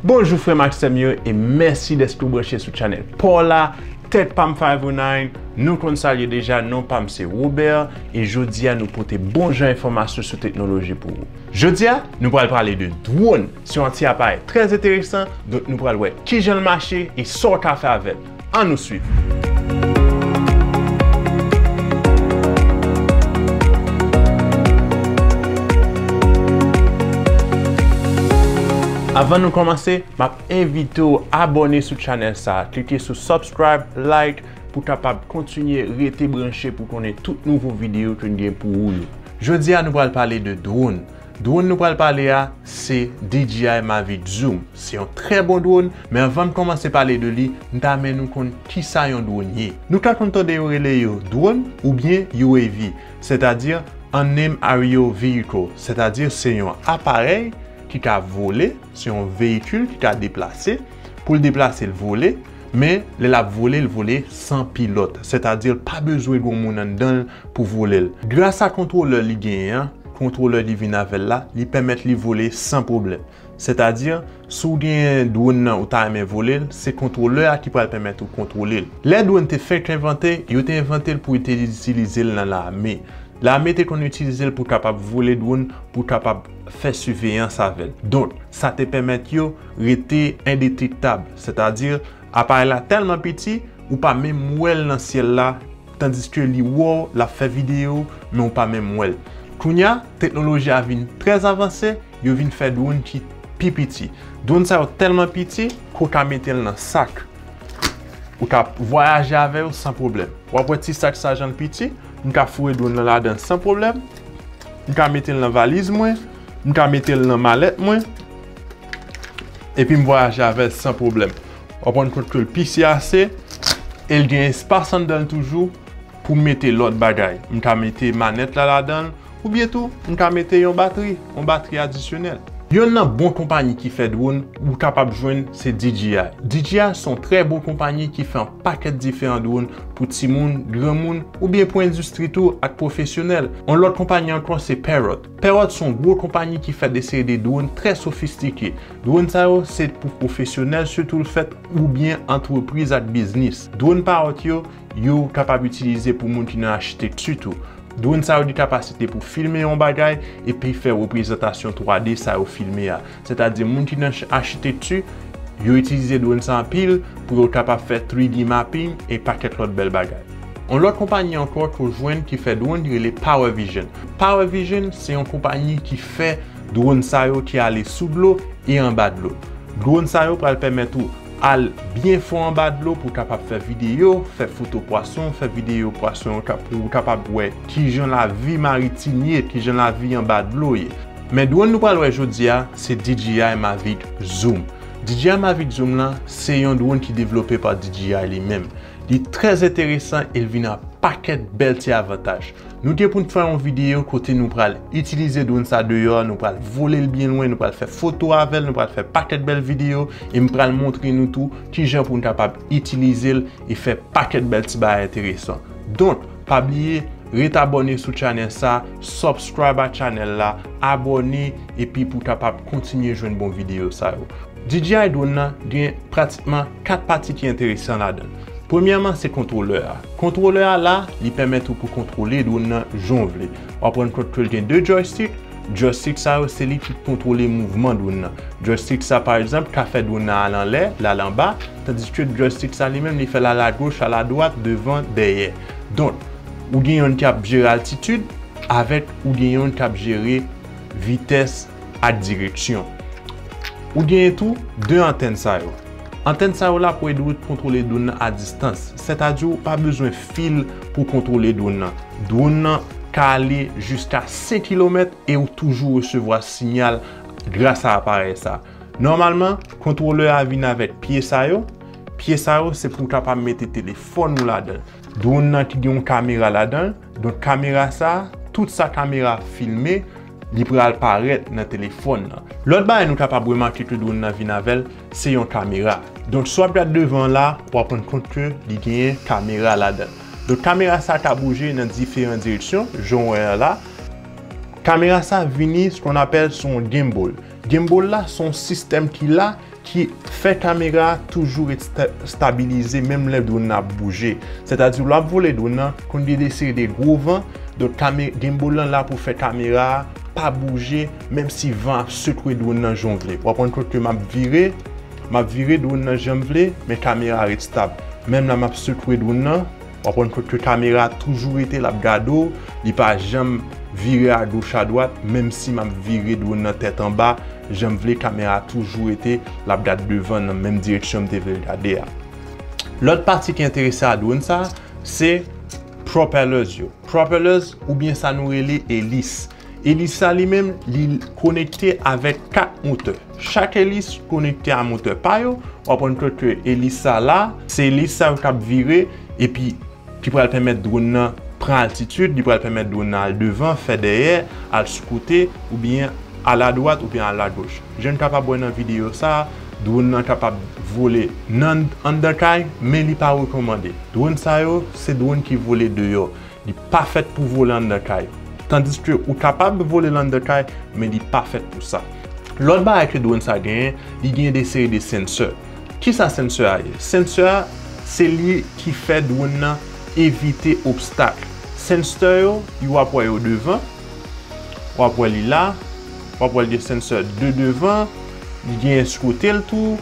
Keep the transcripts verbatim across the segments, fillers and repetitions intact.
Bonjou frè m ak sè m yo, e mèsi dèske w branche sou channel pa w la, Tech Pam five oh nine. Nou konn sa l ye deja, non pa m se Robert, e jodi a nou pote bon jan enfòmasyon sou teknoloji pou ou. Jodi a, nou pral pale de dwòn. Se yon ti aparèy trè enteresan, donk nou pral wè kijan l mache e sa w ka fè avè l. Ann nou swiv. Avan nou kòmanse, m ap envite w abòne sou channel sa, klike sou subscribe, like, pou w kapab kontinye rete branche pou konnen tout nouvo videyo ke n gen pou ou yo. Jodi a, nou pral pale de dwòn. Dwòn nou pral pale a, se D J I Mavic Zoom. Se yon trè bon dwòn, men anvan m kòmanse pale de li, m ta renmen nou konn kisa yon dwòn ye. Nou ka konn tande yo rele yo dwòn oubyen U A V, sètadi Unmanned Aerial Vehicle, sètadi se yon aparèy ki ka vole, se yon veyikil ki ka deplase. Pou l deplase, l vole, men lè l ap vole, l vole san pilòt, sètadi l pa bezwen gen moun anndan l pou vole l. Gras a kontwolè li genyen an, kontwolè li vin avè l la, li pèmèt li vole san pwoblèm. Sètadi, si w gen dwòn nan ou ta renmen vole l, se kontwolè a ki pral pèmèt ou kontwole l. Lè dwòn te fèk envante, yo te envante l pou yo te itilize l nan lame. Lame te konn itilize l pou kapab vole dwòn, pou kapab fè siveyans avè l. Donk, sa te pèmèt yo rete endetektab, sètadi aparèy la tèlman piti, ou pa menm wè l nan syèl la, tandiske li wè w, l ap fè videyo, men w pa menm wè l. Kounye a, teknoloji a vin trè avanse, yo vin fè dwòn ki pi piti. Dwòn sa yo tèlman piti, ke w ka mete l nan sak. Ou ka vwayaje avè yo san pwoblèm. W ap wè ti sak sa jan l piti, m ka foure dwòn nan ladan l san pwoblèm. M ka mete l nan valiz mwen, m ka mete l nan malèt mwen, epi m vwayaje avè l san pwoblèm. W ap rann kont ke l piti ase, e l gen espas anndan l toujou pou m mete lòt bagay. M ka mete manèt la ladan l, oubyen tou, m ka mete yon batri, yon batri adisyonèl. Yonn nan bon konpayi ki fè dwòn ou kapab jwenn se D J I. D J I se yon trè bon konpayi ki fè yon pakèt diferan dwòn pou timoun, granmoun, oubyen pou endistri tou ak pwofesyonèl. Yon lòt konpayi ankò se Parrot. Parrot se yon gwo konpayi ki fè de seri de dwòn trè sofistike. Dwòn sa yo se pou pwofesyonèl sitou l fèt oubyen antrepriz ak biznis. Dwòn Parrot yo, yo kapab itilize pou moun ki nan achitekti tou. Dwòn sa yo gen kapasite pou filme yon bagay epi fè reprezantasyon twa D sa yo filme a. Sètadi moun ki nan ch-, achitekti, yo itilize dwòn sa anpil pou yo kapab fè three D mapping e pakèt lòt bèl bagay. Yon lòt konpayi ankò ke w jwenn ki fè dwòn, li rele Power Vision. Power Vision se yon konpayi ki fè dwòn sa yo ki ale sou dlo e anba dlo. Dwòn sa yo pral pèmèt ou al byen fon anba dlo pou w kapab fè videyo, fè foto pwason, fè videyo pwason yo ka-, pou w kapab wè kijan lavi maritim ye, kijan lavi anba dlo ye. Men dwòn nou pral wè jodi a, se D J I Mavic Zoom. D J I Mavic Zoom lan, se yon dwòn ki devlope pa D J I li menm. Li trè enteresan e l vin ak pakèt bèl ti avantaj. Nou gen pou n fè yon videyo kote nou pral itilize dwòn sa deyò, nou pral vole l byen lwen, nou pral fè foto avè l, nou pral fè pakèt bèl videyo, e m pral montre nou tou kijan pou n kapab itilize l e fè pakèt bèl ti bagay enteresan. Donk, pa bliye, ret abòne sou channel sa, subscribe a channel la, abòne, epi pou w kapab kontinye jwenn bon videyo sa yo. D J I dwòn nan gen pratikman kat pati ki enteresan ladan l. Premyèman, se kontwolè a. Kontwolè a la, li pèmèt ou pou kontwole dwòn nan jan w vle. W ap rann kont ke l gen de joystick. Joystick sa yo, se li ki kontwole mouvman dwòn nan. Joystick sa, pa egzanp, ka fè dwòn nan al anlè, l al anba, tandiske joystick sa li menm, li fè l al agoch, al adwat, devan, dèyè. Donk, ou gen yonn k ap jere altitid, avèk ou gen yonn k ap jere vitès ak direksyon. Ou genyen tou de antèn sa yo. Antèn sa yo la pou ede w kontwole dwòn nan a distans, sètadi ou pa bezwen fil pou kontwole dwòn nan. Dwòn nan ka ale jiska senk kilomèt e ou toujou resevwa siyal gras a aparèy sa. Nòmalman, kontwolè a vin avèk pye sa yo. Pye sa yo, se pou w kapab mete telefòn ou ladan l. Dwòn nan ki gen yon kamera ladan l. Donk, kamera sa, tout sa kamera filme, li pral parèt nan telefòn nan. Lòt bagay nou kapab remake ke dwòn nan vin avè l, se yon kamera. Donk, si w ap gad devan la, w ap rann kont ke li genyen kamera ladan l. Donk, kamera sa ka bouje nan diferan direksyon, jan w wè a la. Kamera sa vini, ce qu'on appelle, se yon gimbal. Gimbal la, se yon sistèm ki la, ki fè kamera a toujou ret sta-, stabilize, menm lè drone nan ap bouje. Sètadi, lè w ap vole drone nan, konn gen de seri de gwo van, donk, kame-, gimbal lan la pou fè kamera a pa bouje, menm si van ap sekwe drone nan jan w vle. W ap rann kont ke m ap vire, m ap vire drone nan jan m vle, men kamera a ret stab. Menm lè m ap sekwe drone nan, w ap rann kont ke kamera a toujou rete, l ap gade w, li pa janm vire agoch adwat, menm si m ap vire drone nan tèt anba, jan m vle, kamera a toujou rete, l ap gade devan nan menm direksyon m te vle l gade a. Lòt pati ki enterese a drone sa, se propellers yo. Propellers, oubyen sa nou rele elis. Elis sa li menm, li konekte avèk kat motè. Chak elis konekte a motè pa yo. W ap rann kont ke elis sa la, se elis sa yo k ap vire, epi ki pral pèmèt drone nan pran altitid, li pral pèmèt drone nan al devan, fè dèyè, al sou kote, oubyen al adwat, oubyen al agoch. Jan n kapab wè nan videyo sa, drone nan kapab vole nan anndan kay, men li pa rekòmande. Drone sa yo, se drone ki vole deyò. Li pa fèt pou vole anndan kay. Tandiske ou kapab vole l anndan kay, men li pa fèt pou sa. Lòt bagay ke drone sa genyen, li gen de seri de sensè. Kisa sensè a ye? Sensè a, se li ki fè drone nan evite obstak. Sensè yo, w ap wè yo devan. W ap wè li la. W ap wè l gen sensè de devan. Li gen sou kote l tou.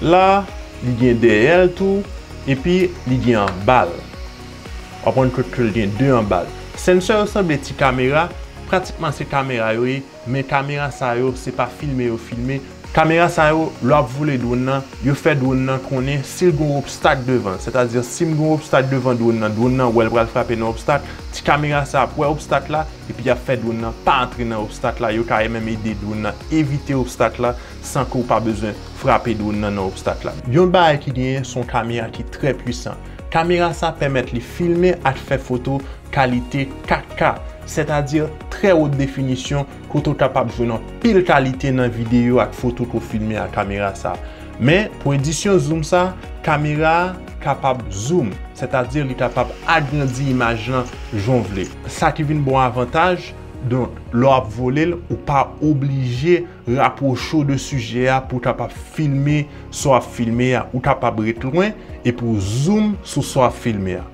La, li gen dèyè l tou. Epi, li gen anba l. W ap rann kont ke l gen de anba l. Sensè yo sanble ti kamera, pratikman se kamera yo ye, men kamera sa yo, se pa filme yo filme. Kamera sa yo, lè w ap vole drone nan, yo fè drone nan konnen si l gen yon obstak devan. Sètadi, si m gen yon obstak devan drone nan, drone nan wè l pral frape nan obstak, ti kamera sa ap wè obstak la, epi y ap fè drone nan pa antre nan obstak la. Yo ka menm ede drone nan evite obstak la, san ke w pa bezwen frape drone nan nan obstak la. Yon bagay ki genyen, se yon kamera ki trè pwisan. Kamera sa pèmèt li filme ak fè foto kalite kat K, sètadi trè wot definisyon, kote w kapab jwenn anpil kalite nan videyo ak foto ke w filme ak kamera sa. Men, pou edisyon zoom sa, kamera a kapab zoom, sètadi li kapab agrandi imaj lan jan w vle. Sa ki vin ba w avantaj, donk, lè w ap vole l, ou pa oblije rapwoche w de sijè a pou w kapab filme sa w ap filme a. Ou kapab ret lwen epi w zoom sou sa w ap filme a.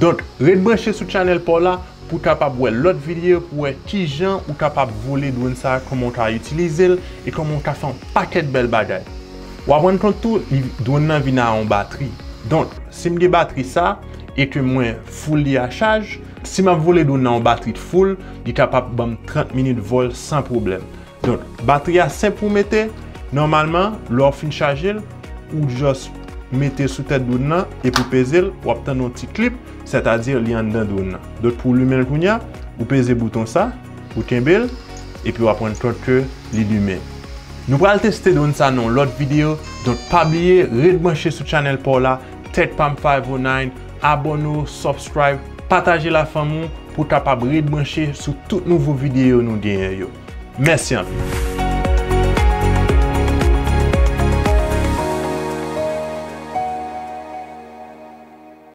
Donk, ret branche sou chanèl pa w la pou w kapab wè lòt videyo, pou w wè kijan ou kapab vole drone sa, kòman w ka itilize l e kòman w ka fè yon pakèt bèl bagay. W ap rann kont tou, li, drone nan vin a yon batri. Donk, si m gen batri sa e ke mwen full li a chaj, si m ap vole drone nan yon batri full, li kapab ban m trant minit vòl san pwoblèm. Donk, batri a senp pou mete. Nòmalman, lè w fin chaje l, ou just mete sou tèt drone nan epi w peze l, w ap tande yon ti klip, sètadi li anndan drone nan. Donk, pou w limen l kounye a, ou peze bouton sa, ou kenbe l, epi w ap rann kont ke li limen. Nou pral teste drone sa nan yon lòt videyo, donk pa bliye ret branche sou chanèl pa w la, Tech Pam five oh nine, abòne w, subscribe, pataje l a fanmi w pou w kapab ret branche sou tout nouvo videyo nou genyen yo. Mèsi anpil.